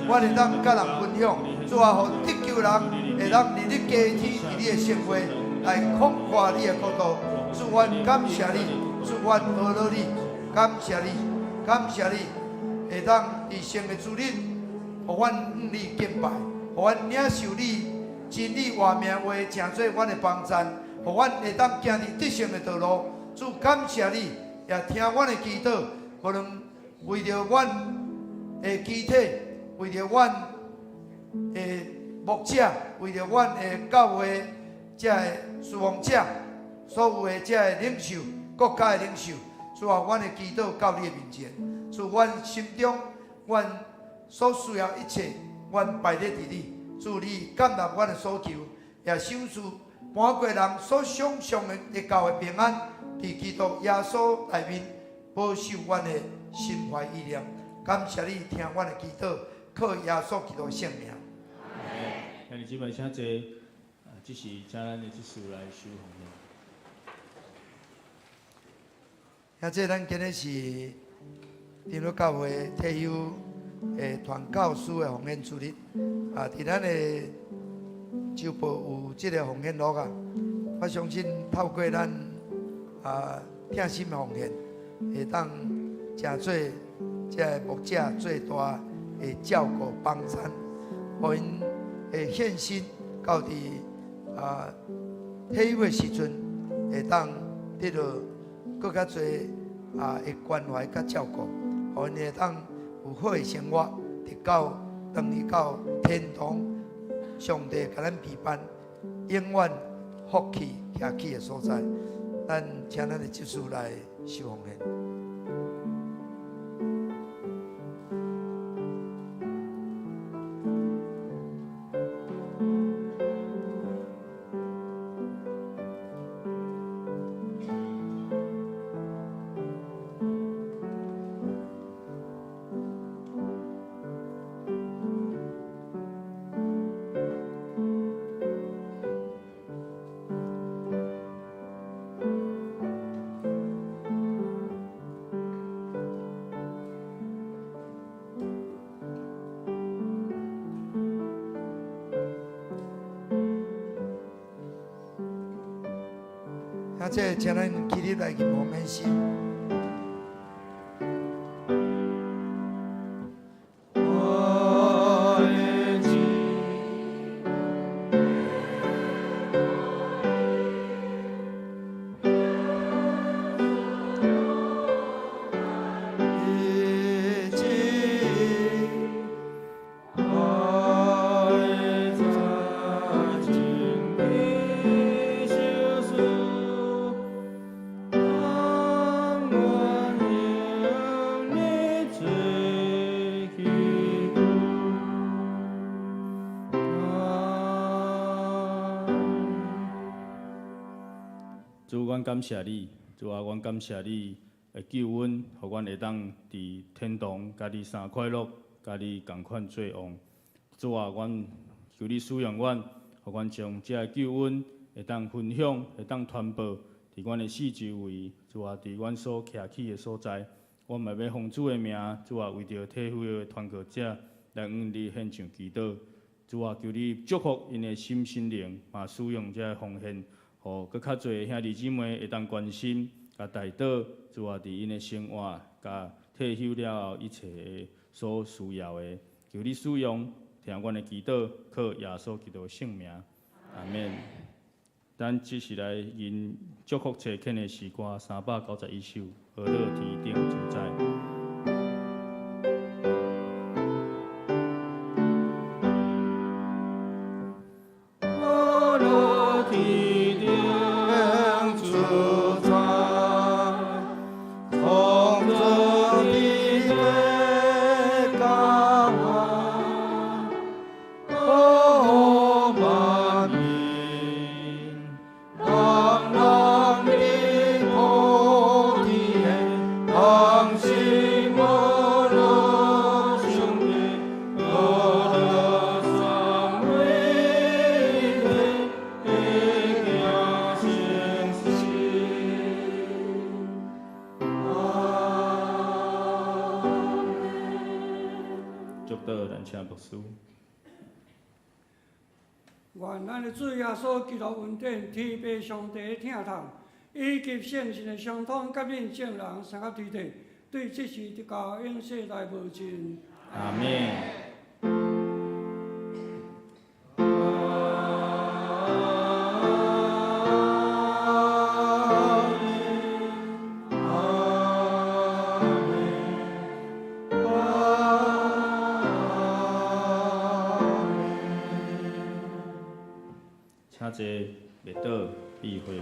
阮會當佮人分享。主啊，予得救人會當佇你加添佇你的生活，來擴闊你的國度。主，阮感謝你，主，阮阿羅你，感謝你，感謝你，會當佇聖的主日，予阮向你敬拜，予阮領受你真理活命話，成做阮的幫贊，予阮會當行佇得勝的道路。主，感謝你，也聽阮的祈禱，無論為著阮的肢體，為著阮的牧者，為著阮的教會這个侍奉者，所有的這个領袖、國家的領袖，主啊，阮的祈禱到你的面前，主，阮心中阮所需要一切，阮擺佇你，主你感納阮的所求，也賞賜盤過人所想像的會到的平安，佇基督耶穌內面保守阮的心懷意念。感謝你聽阮的祈禱，靠耶穌基督的聖名。兄弟姊妹，請坐。這是請咱的執事來收奉獻。兄弟，咱今日是長老教會退休的傳教士的奉獻主日。佇咱的週報有這个奉獻錄啊。我相信透過咱疼心的奉獻，會當成做這个牧者最大的照顧幫贊，予𪜶會獻身到佇退休的時陣，會當得到閣較濟的關懷佮照顧，予𪜶會當有好的生活，直到轉去到天堂，上帝共咱備辦永遠福氣徛起的所在。咱請咱的執事來收奉獻。這請咱起立來認無免心。我的主。一起愛在情的相思，當我向你追求。主，阮感謝你，主啊，阮感謝你會救阮，予阮會當佇天堂佮你相快樂，佮你仝款做王。主啊，阮求你使用阮，予阮將這个救恩會當分享，會當傳播佇阮的四周圍。主啊，佇阮所徛起的所在，阮嘛欲奉主的名，主啊，為著退休的團購者來向你獻上祈禱。主啊，求你祝福𪜶的心身靈，嘛使用這個奉獻，予閣較濟兄弟姊妹會當關心、共代禱。主啊，佇𪜶的生活、佮退休了後一切的所需要的，求你使用，聽阮的祈禱，靠耶穌基督的聖名，阿們。咱這是來吟祝福齊獻的詩歌391首，和樂天頂主宰。和樂天頂主宰，創造天地甲海，萬民，人人的普天，同心和樂上帝，和樂三位一體的行聖事。祝禱，咱請牧師。願咱的主耶穌基督恩典、天父上帝的疼痛，以及聖神的相通，佮恁眾人三合天地，對這時直到永世來無盡。阿們。請坐，默禱，閉會。